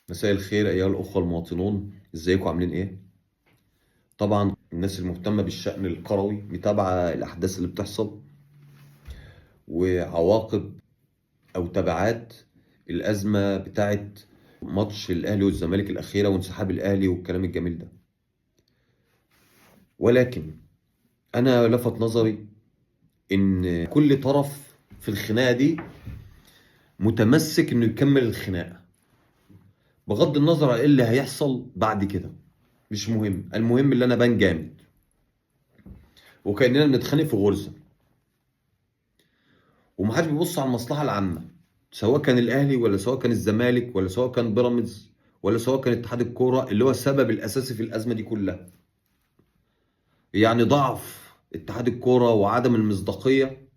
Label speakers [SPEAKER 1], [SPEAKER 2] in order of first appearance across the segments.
[SPEAKER 1] مساء الخير أيها الأخوة المواطنون، ازيكم عاملين إيه؟ طبعا الناس المهتمة بالشأن الكروي متابعة الأحداث اللي بتحصل وعواقب أو تبعات الأزمة بتاعت ماتش الأهلي والزمالك الأخيرة وانسحاب الأهلي والكلام الجميل ده. ولكن أنا لفت نظري إن كل طرف في الخناقة دي متمسك إنه يكمل الخناقة بغض النظر عن ايه اللي هيحصل بعد كده، مش مهم. المهم اللي انا بان جامد وكاننا بنتخانق في غرزه ومحدش بيبص على المصلحة العامة، سواء كان الاهلي ولا سواء كان الزمالك ولا سواء كان بيراميدز ولا سواء كان اتحاد الكورة اللي هو السبب الاساسي في الازمة دي كلها. يعني ضعف اتحاد الكورة وعدم المصداقية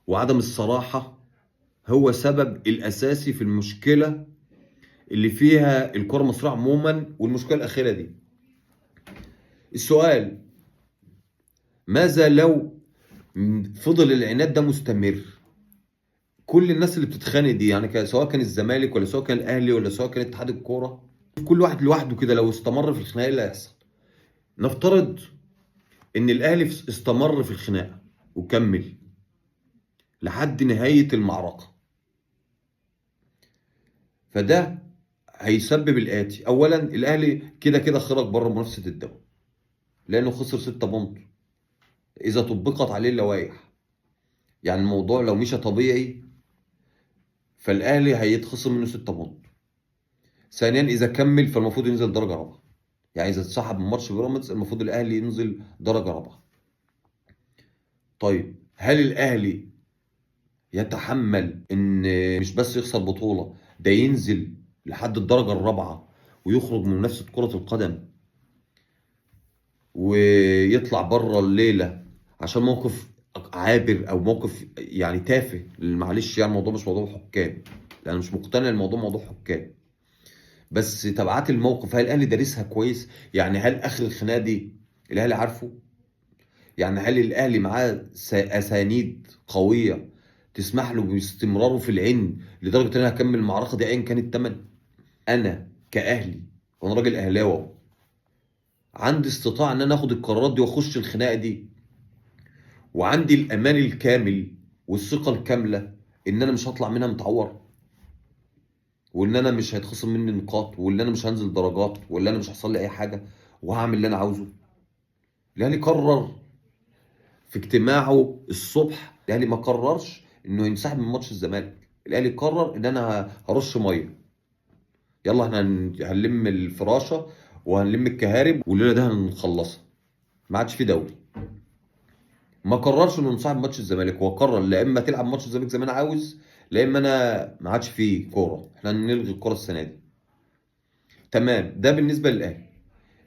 [SPEAKER 1] وعدم الصراحة هو سبب الاساسي في المشكلة اللي فيها الكره المصرية عموما والمشكلة الاخيرة دي. السؤال: ماذا لو فضل العناد ده مستمر؟ كل الناس اللي بتتخانق دي، يعني سواء كان الزمالك ولا سواء كان الاهلي ولا سواء كان اتحاد الكورة، كل واحد لوحده كده لو استمر في الخناقة ايه اللي هيحصل؟ نفترض ان الاهلي استمر في الخناقة وكمل لحد نهاية المعركة، فده هيسبب الاتي: اولا الاهلي كده كده خرج بره منافسه الدوري لانه خسر 6 بونت اذا طبقت عليه اللوائح. يعني الموضوع لو مشى طبيعي فالاهلي هيتخصم منه 6 بونت. ثانيا اذا كمل فالمفروض ينزل درجه رابعه، يعني اذا اتسحب من ماتش بيراميدز المفروض الاهلي ينزل درجه رابعه. طيب هل الاهلي يتحمل ان مش بس يخسر بطوله، ده ينزل لحد الدرجة الرابعة ويخرج من منافسه كره القدم ويطلع بره الليلة عشان موقف عابر او موقف يعني تافه؟ معلش يعني الموضوع مش موضوع حكام، لان مش مقتنع الموضوع موضوع حكام، بس تبعات الموقف هل الاهلي دارسها كويس؟ يعني هل اخر الخناقة دي الاهلي عارفه؟ يعني هل الاهلي معاه اسانيد قوية تسمح له باستمراره في العند لدرجة ان انا هكمل المعركة دي ايا كان الثمن؟ انا كاهلي وانا راجل اهلاوي عندي استطاعه ان انا اخد القرارات دي واخش الخناقة دي، وعندي الامان الكامل والثقة الكاملة ان انا مش هطلع منها متعور، وان انا مش هيتخصم مني نقاط، وان انا مش هنزل درجات، وان انا مش هيحصل لي اي حاجة، وهعمل اللي انا عاوزه. الاهلي قرر في اجتماعه الصبح، الاهلي ما قررش انه ينسحب من ماتش الزمالك، الاهلي قرر ان انا هرش مية، يلا احنا هنلم الفراشة وهنلم الكهارب والليلة ده هنخلصها، ما عادش في دوري. ما قررش انه ينسحب ماتش الزمالك، هو قرر لا اما تلعب ماتش الزمالك زي ما انا عاوز، لا اما انا ما عادش فيه كورة، احنا هنلغي الكورة السنة دي. تمام، ده بالنسبة للاهلي.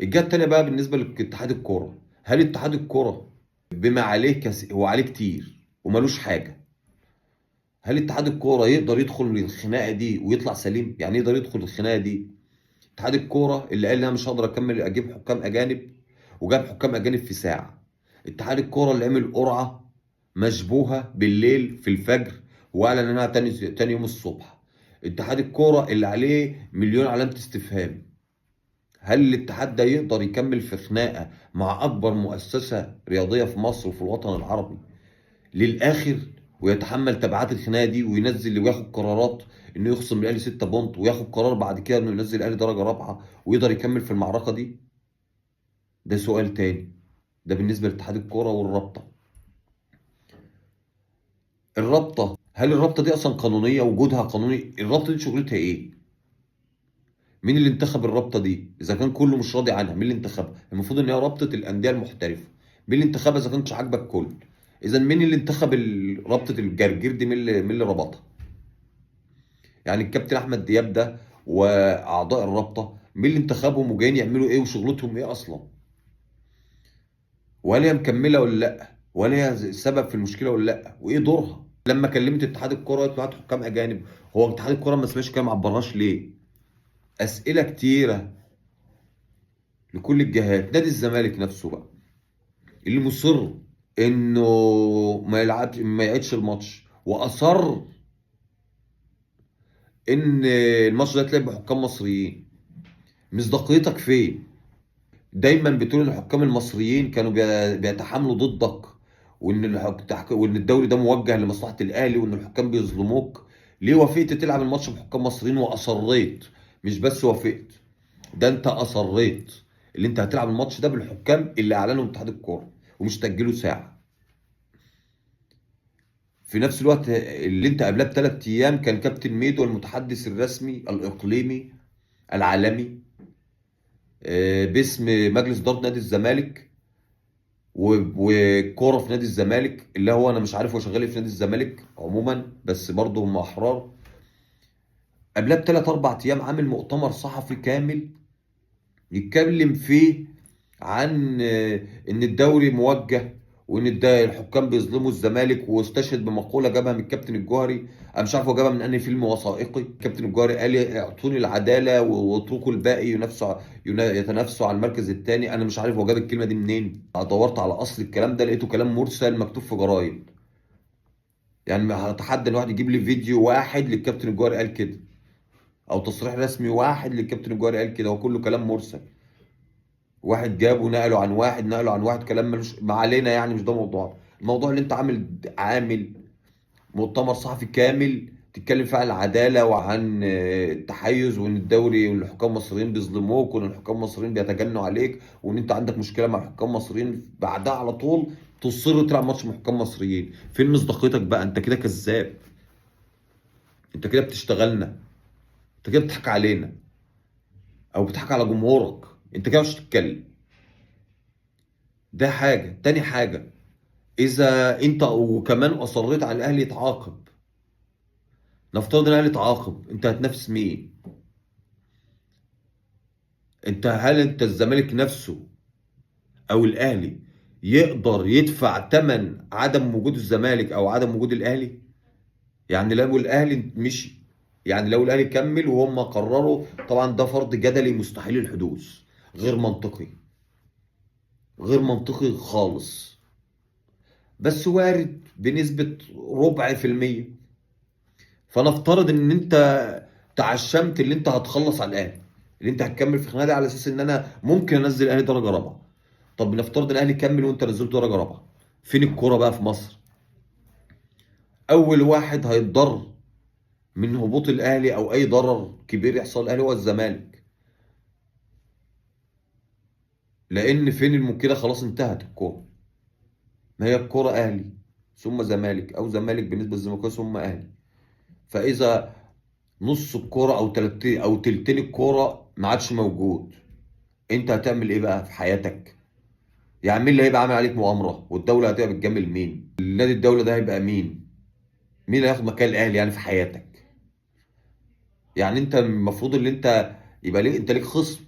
[SPEAKER 1] الجهة الثانية بقى بالنسبة لاتحاد الكورة، هل اتحاد الكورة بما عليه هو عليه كتير ومالوش حاجة، هل اتحاد الكورة يقدر يدخل من الخناقة دي ويطلع سليم؟ يعني يقدر يدخل الخناقة دي؟ اتحاد الكورة اللي قال انا مش هقدر اكمل اجيب حكام اجانب، وجاب حكام اجانب في ساعة. اتحاد الكورة اللي عمل قرعه مشبوهة بالليل في الفجر واعلن انها تاني يوم الصبح. اتحاد الكورة اللي عليه مليون علامة استفهام. هل الاتحاد ده يقدر يكمل في خناقه مع اكبر مؤسسة رياضية في مصر وفي الوطن العربي للاخر، ويتحمل تبعات الخناقة دي، وينزل وياخد قرارات انه يخصم الاهلي 6 بونت، وياخد قرار بعد كده انه ينزل الاهلي درجه رابعه، ويقدر يكمل في المعركة دي؟ ده سؤال تاني. ده بالنسبة لاتحاد الكورة والرابطه. الرابطة، هل الرابطة دي اصلا قانونية؟ وجودها قانوني؟ الرابطة دي شغلتها ايه؟ مين اللي انتخب الرابطة دي؟ اذا كان كله مش راضي عنها مين اللي انتخبها؟ المفروض ان هي رابطه الاندية المحترفه، مين اللي انتخبها اذا كان مش عاجبك كله؟ اذا مين اللي انتخب رابطه الجرجير دي؟ مين اللي ربطها؟ يعني الكابتن احمد دياب ده واعضاء الرابطة مين اللي انتخبهم وجايين يعملوا ايه وشغلتهم ايه اصلا؟ وهل هي مكملة ولا لا؟ وهل هي السبب في المشكلة ولا لا؟ وايه دورها؟ لما كلمت اتحاد الكورة قلت له هات حكام اجانب، هو اتحاد الكورة ما سمعش كلام، ما عبرهاش ليه؟ اسئلة كتيرة لكل الجهات. نادي الزمالك نفسه بقى اللي مصر انه ما يلعبش، ما يعيدش الماتش، واصر ان الماتش ده يتلعب بحكام مصريين؟ مصداقيتك فين؟ دايما بتقول ان الحكام المصريين كانوا بيتحاملوا ضدك، وان وان الدوري ده موجه لمصلحة الاهلي، وان الحكام بيظلموك. ليه وافقت تلعب الماتش بحكام مصريين واصريت؟ مش بس وافقت، ده انت اصريت اللي انت هتلعب الماتش ده بالحكام اللي اعلنوا اتحاد الكورة ومش تاجله ساعة. في نفس الوقت اللي انت قبلها ب3 ايام كان كابتن ميدو المتحدث الرسمي الاقليمي العالمي باسم مجلس ادارة نادي الزمالك وكوره في نادي الزمالك، اللي هو انا مش عارف هو شغال ايه في نادي الزمالك عموما، بس برضه هم احرار. قبلها بثلاث اربع ايام عامل مؤتمر صحفي كامل يتكلم فيه عن ان الدوري موجه، وان الحكام بيظلموا الزمالك، واستشهد بمقولة جابها من الكابتن الجوهري. انا مش عارف هو جابها من انهي فيلم وثائقي. الكابتن الجوهري قال اعطوني العدالة واتركوا الباقي يتنافسوا على المركز الثاني. انا مش عارف هو جاب الكلمة دي منين، انا دورت على اصل الكلام ده لقيته كلام مرسل مكتوب في جرايد. يعني هتحدى ان واحد يجيب لي فيديو واحد للكابتن الجوهري قال كده، او تصريح رسمي واحد للكابتن الجوهري قال كده، هو كله كلام مرسل. واحد جابه نقله عن واحد، نقله عن واحد، كلام ملوش ما علينا، يعني مش ده موضوع. الموضوع اللي انت عامل مؤتمر صحفي كامل تتكلم فيه عن العدالة وعن التحيز، وان الدوري وان الحكام المصريين بيظلموك، وان الحكام المصريين بيتجنوا عليك، وان انت عندك مشكلة مع الحكام المصريين. بعدها على طول تصر تلعب ماتش مع حكام مصريين. فين مصداقيتك بقى؟ انت كده كذاب، انت كده بتشتغلنا، انت كده بتضحك علينا او بتضحك على جمهورك، انت كده مش هتتكلم. ده حاجة. تاني حاجة، اذا انت وكمان اصريت على الاهلي يتعاقب، نفترض ان الاهلي يتعاقب، انت هتنافس مين؟ انت هل انت الزمالك نفسه او الاهلي يقدر يدفع ثمن عدم وجود الزمالك او عدم وجود الاهلي؟ يعني لو الاهلي مشي، يعني لو الاهلي كمل وهم قرروا، طبعا ده فرض جدلي مستحيل الحدوث، غير منطقي، غير منطقي خالص، بس وارد بنسبة 0.25%. فنفترض ان انت تعشمت اللي انت هتخلص على الاهلي، اللي انت هتكمل في خناقه على اساس ان انا ممكن انزل الاهلي درجه رابعه. طب نفترض الاهلي كمل وانت نزلت درجه رابعه، فين الكورة بقى في مصر؟ اول واحد هيتضرر من هبوط الاهلي او اي ضرر كبير يحصل الاهلي هو الزمالك، لان فين المشكلة؟ خلاص انتهت الكورة. ما هي الكورة اهلي ثم زمالك، او زمالك بالنسبة للزمالكاويه ثم اهلي. فاذا نص الكورة او تلتين او تلتين الكورة ما عادش موجود، انت هتعمل ايه بقى في حياتك؟ يعني مين اللي هيبقى عامل عليك مؤامرة؟ والدولة هتبقى بتجامل مين؟ النادي الدولة ده هيبقى مين؟ مين اللي هياخد مكان الاهلي يعني في حياتك؟ يعني انت المفروض اللي انت يبقى ليك، انت ليك خصم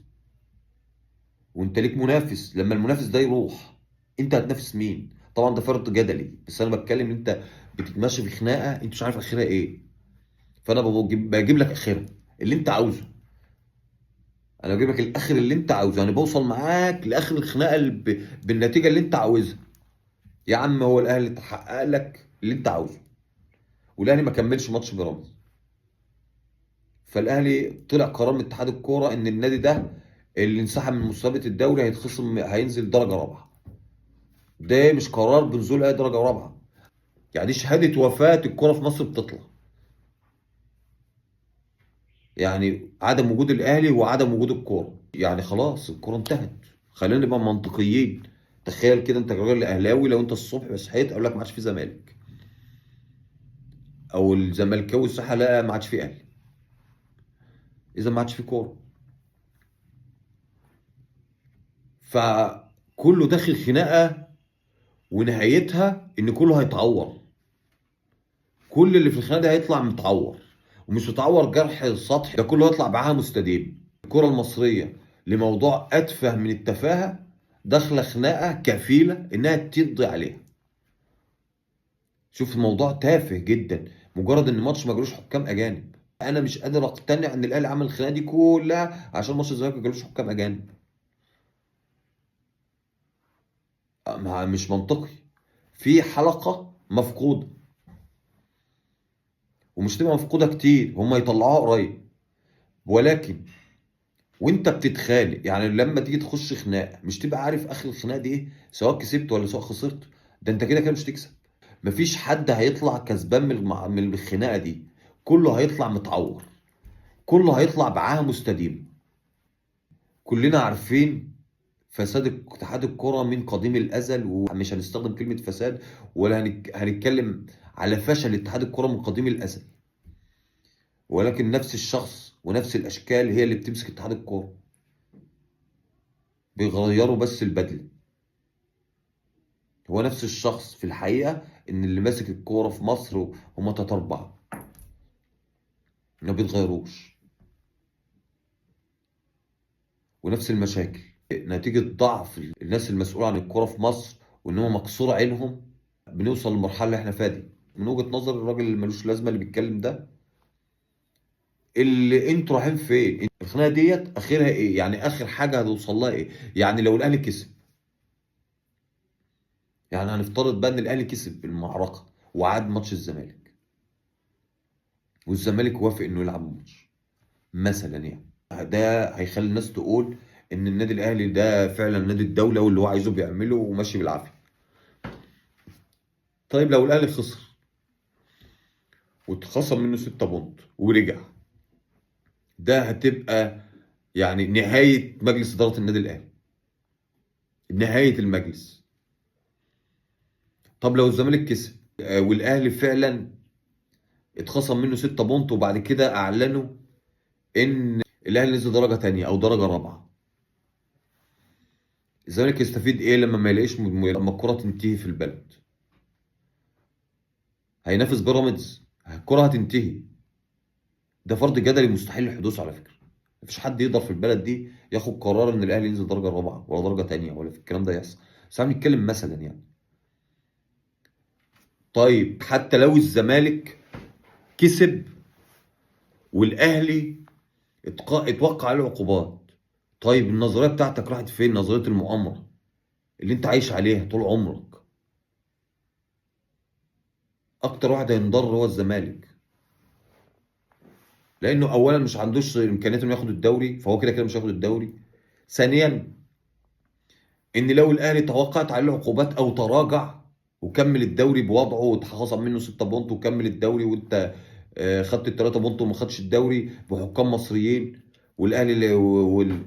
[SPEAKER 1] وانت ليك منافس، لما المنافس ده يروح انت هتنافس مين؟ طبعا ده فرض جدلي، بس انا بتكلم ان انت بتتمشي في خناقه انت مش عارف اخرها ايه، فانا بجيب لك اخرها اللي انت عاوزه. انا بجيب لك الاخر اللي انت عاوزه، يعني بوصل معاك لاخر الخناقة بالنتيجة اللي انت عاوزها. يا عم هو الاهلي تحقق لك اللي انت عاوزه، والاهلي ما كملش ماتش بيراميدز، فالاهلي طلع قرار من اتحاد الكورة ان النادي ده اللي انسحب من مسابقة الدوري هيتخصم، هينزل درجه رابعه. ده مش قرار بنزول اي درجه رابعه، يعني شهادة وفاه الكورة في مصر بتطلع. يعني عدم وجود الاهلي وعدم وجود الكورة، يعني خلاص الكورة انتهت. خلينا نبقى منطقيين. تخيل كده انت راجل اهلاوي، لو انت الصبح صحيت اقول لك ما عادش في زمالك، او الزملكاوي صحى لا ما عادش في اهلي، اذا ما عادش في كورة. فكله داخل خناقه ونهايتها ان كله هيتعور، كل اللي في الخناقة ده هيطلع متعور، ومش متعور جرح سطحي، ده كله هيطلع بعاهه مستديم. الكره المصرية لموضوع اتفه من التفاهة داخله خناقه كفيله انها تقضي عليها. شوف الموضوع تافه جدا، مجرد ان ماتش ما جالوش حكام اجانب. انا مش قادر اقتنع ان الاهلي عمل الخناقة دي كلها عشان ماتش الزمالك ما جالوش حكام اجانب. مش منطقي. في حلقة مفقودة. ومش تبقى مفقودة كتير، هم يطلعوها قريب. ولكن وانت بتتخانق، يعني لما تيجي تخش خناقه مش تبقى عارف اخر الخناقة دي ايه، سواء كسبت ولا سواء خسرت. ده انت كده كده مش تكسب، مفيش حد هيطلع كسبان من الخناقة دي، كله هيطلع متعور، كله هيطلع بعاهه مستديمه. كلنا عارفين فساد اتحاد الكره من قديم الازل، ومش هنستخدم كلمة فساد ولا هنتكلم على فشل اتحاد الكره من قديم الازل، ولكن نفس الشخص ونفس الاشكال هي اللي بتمسك اتحاد الكره، بيغيروا بس البدلة. هو نفس الشخص في الحقيقة، ان اللي ماسك الكورة في مصر هما 3 4، ما بيتغيروش، ونفس المشاكل نتيجة ضعف الناس المسؤولة عن الكورة في مصر وان هم مكسور عينهم. بنوصل للمرحلة اللي احنا فيها دي. من وجهه نظر الراجل اللي ملوش لازمه اللي بيتكلم ده، اللي انتوا رايحين فين؟ الخناقة ديت اخرها ايه؟ يعني اخر حاجة هتوصل لها ايه؟ يعني لو الاهلي كسب، يعني هنفترض بقى ان الاهلي كسب المعركة وعاد ماتش الزمالك، والزمالك وافق انه يلعب الماتش مثلا، يعني ده هيخلي الناس تقول ان النادي الاهلي ده فعلا نادي الدولة واللي هو عايزه بيعمله وماشي بالعافية. طيب لو الاهلي خسر واتخصم منه 6 بونت ورجع، ده هتبقى يعني نهاية مجلس ادارة النادي الاهلي، نهاية المجلس. طب لو الزمالك كسب والاهلي فعلا اتخصم منه 6 بونت، وبعد كده اعلنوا ان الاهلي نزل درجه تانية او درجه رابعه، الزمالك يستفيد ايه لما ما يلاقيش لما الكره تنتهي في البلد؟ هينافس بيراميدز، الكره هتنتهي. ده فرض جدلي مستحيل الحدوث على فكرة. مفيش حد يقدر في البلد دي ياخد قرار ان الاهلي ينزل درجه رابعه ولا درجه تانية ولا في الكلام ده يحصل. بس احنا بنتكلم مثلا يعني. طيب حتى لو الزمالك كسب والاهلي اتوقع عليه عقوبات، طيب النظرية بتاعتك راحت فين؟ نظرية المؤامرة اللي انت عايش عليها طول عمرك. اكتر واحد هينضر هو الزمالك، لانه اولا مش عندوش امكانيات انه ياخد الدوري، فهو كده كده مش هياخد الدوري. ثانيا ان لو الاهلي توقعت عليه عقوبات او تراجع وكمل الدوري بوضعه واتخصم منه 6 بونت وكمل الدوري، وانت خدت ال 3 بونت وما خدش الدوري بحكام مصريين، والاهلي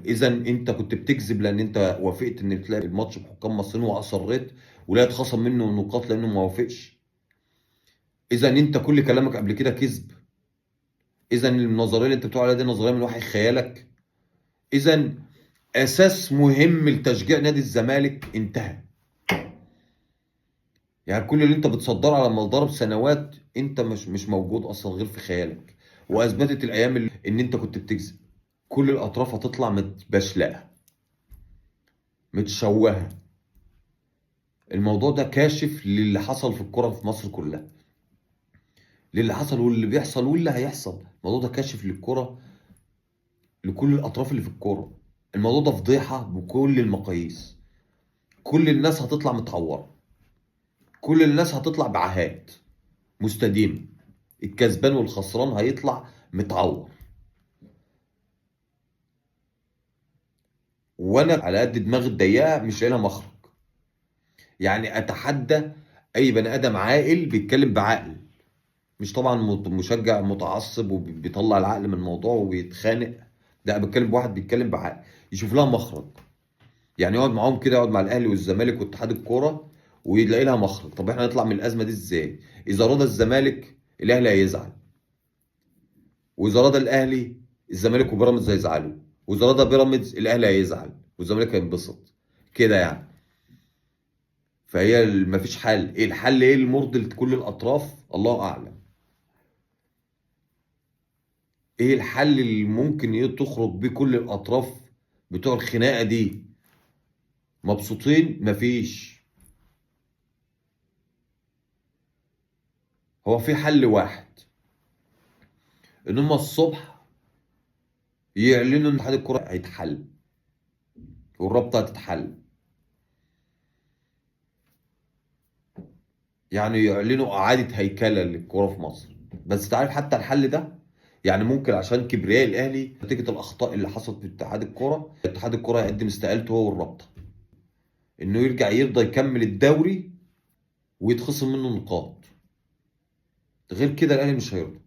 [SPEAKER 1] اذا انت كنت بتكذب لان انت وافقت ان تلعب الماتش بحكام مصريين واصريت، ولا اتخصم منه نقاط لانه ما وافقش. اذا انت كل كلامك قبل كده كذب. اذا النظرية اللي انت بتقول عليها دي نظرية من وحي خيالك. اذا اساس مهم لتشجيع نادي الزمالك انتهى. يعني كل اللي انت بتصدره على مدار سنوات انت مش موجود اصلا غير في خيالك، واثبتت الايام ان انت كنت بتكذب. كل الاطراف هتطلع متبشلقه متشوهه. الموضوع ده كاشف للي حصل في الكره في مصر كلها، للي حصل واللي بيحصل واللي هيحصل. الموضوع ده كاشف للكرة، لكل الاطراف اللي في الكورة. الموضوع ده فضيحة بكل المقاييس. كل الناس هتطلع متعوره، كل الناس هتطلع بعاهات مستديمه، الكسبان والخسران هيطلع متعور. وانا على قد دماغي الضيقه مش لاقي لها مخرج. يعني اتحدى اي بني ادم عاقل بيتكلم بعقل، مش طبعا مشجع متعصب وبيطلع العقل من الموضوع وبيتخانق، ده بتكلم بواحد بيتكلم بعقل يشوف لها مخرج. يعني يقعد معاهم كده، يقعد مع الاهلي والزمالك واتحاد الكورة ويلاقي لها مخرج. طب احنا نطلع من الازمة دي ازاي؟ اذا رضى الزمالك الاهلي هيزعل، واذا رضى الاهلي الزمالك وبيراميدز هيزعلوا، واذا رضى بيراميدز الاهلي هيزعل والزمالك هينبسط كده يعني. فهي مفيش حل. ايه الحل؟ ايه المرضي لكل الاطراف؟ الله اعلم. ايه الحل اللي ممكن تخرج بيه كل الاطراف بتوع الخناقة دي مبسوطين؟ مفيش. هو في حل واحد، ان هم الصبح يعلنوا ان اتحاد الكره هيتحل والرابطه هتتحل، يعني يعلنوا اعاده هيكله للكرة في مصر. بس تعرف حتى الحل ده يعني ممكن عشان كبرياء الاهلي نتيجة الاخطاء اللي حصلت في اتحاد الكورة، اتحاد الكورة يقدم استقالته هو والرابطه، انه يرجع يرضى يكمل الدوري ويتخصم منه نقاط. غير كده الاهلي مش هيرضى،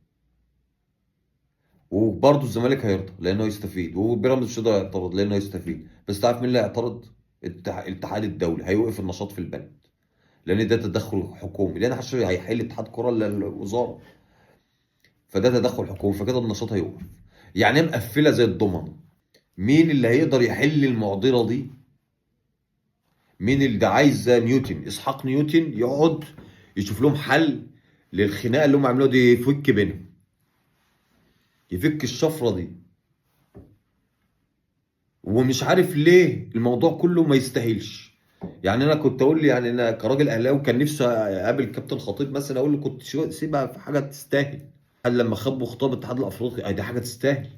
[SPEAKER 1] وبرضه الزمالك هيرضى لانه هيستفيد، وبيراميدز مش هيقدر يعترض لانه هيستفيد. بس تعرف مين اللي هيعترض؟ الاتحاد الدولي هيوقف النشاط في البلد، لان ده تدخل حكومي، لان محدش هيحل اتحاد كورة الا الوزارة، فده تدخل حكومي، فكده النشاط هيوقف. يعني ايه مقفلة زي الضمنه؟ مين اللي هيقدر يحل المعضلة دي؟ مين اللي ده؟ عايز نيوتن، اسحاق نيوتن يقعد يشوف لهم حل للخناقه اللي هم عملوها دي، يفك بينهم، يفك الشفرة دي. ومش عارف ليه الموضوع كله ما يستاهلش. يعني انا كنت اقول، يعني انا كراجل اهلاوي كان نفسي اقابل كابتن خطيب مثلا، اقول له كنت سيبها في حاجة تستاهل. هل لما خبوا خطاب الاتحاد الافريقي دي حاجة تستاهل؟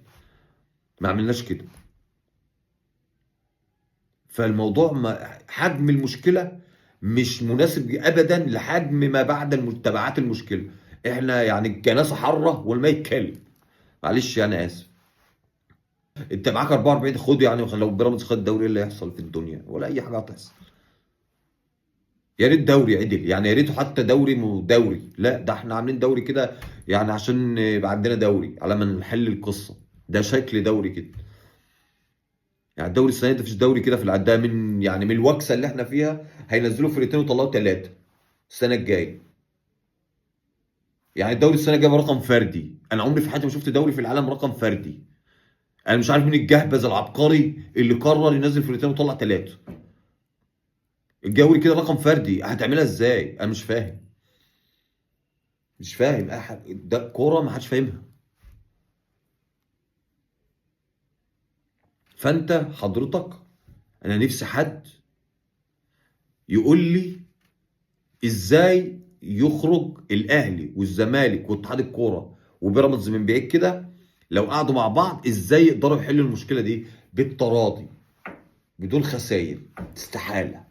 [SPEAKER 1] ما عملناش كده. فالموضوع ما حجم المشكلة مش مناسب ابدا لحجم ما بعد تبعات المشكلة. احنا يعني الكناسه حره والماء يتكلم، معلش يعني اسف. انت معاك 44، خد يعني، لو بيراميدز خد الدوري ايه اللي هيحصل في الدنيا؟ ولا اي حاجة هتحصل. يا ريت دوري عدل، يعني يا ريته حتى دوري دوري، لا ده احنا عاملين دوري كده يعني عشان يبقى عندنا دوري على ما نحل القصة. ده شكل دوري كده، يعني الدوري السنة دي مفيش دوري كده في العداء، من يعني من الوكسه اللي احنا فيها هينزلوا فرقتين وطلعوا 3 السنة الجاية. يعني الدوري السنة الجاية رقم فردي، انا عمري في حياتي ما شفت دوري في العالم رقم فردي. انا مش عارف مين الجهبذ العبقري اللي قرر ينزل فرقتين وطلع 3. الجوري كده رقم فردي، هتعملها ازاي؟ انا مش فاهم، مش فاهم احد. ده كورة ما حدش فاهمها. فانت حضرتك، انا نفسي حد يقول لي ازاي يخرج الاهلي والزمالك واتحاد الكورة وبيراميدز من بعيد كده، لو قعدوا مع بعض ازاي يقدروا يحلوا المشكلة دي بالتراضي بدون خسائر؟ استحالة.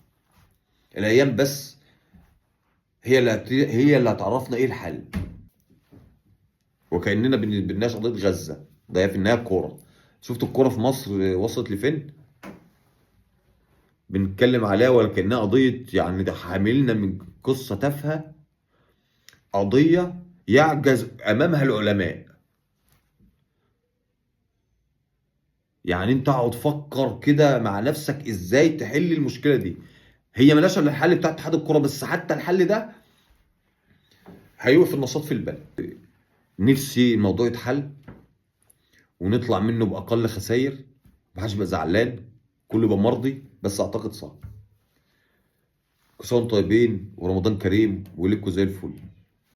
[SPEAKER 1] الايام بس هي اللي هتعرفنا ايه الحل. وكاننا بنناقش قضية غزة، ده في النهاية الكورة. شفت الكورة في مصر وصلت لفين؟ بنتكلم عليها ولا كانها قضية، يعني ده حاملنا من قصة تافهة، قضية يعجز امامها العلماء. يعني انت اقعد فكر كده مع نفسك ازاي تحل المشكلة دي. هي مالهاش الا الحل بتاع اتحاد الكورة، بس حتى الحل ده هيوقف النشاط في البلد. نفسي الموضوع يتحل ونطلع منه باقل خسائر، محدش يبقى زعلان، كله يبقى مرضي، بس اعتقد صعب. كل سنة وانتم طيبين ورمضان كريم وليكوا زي الفل.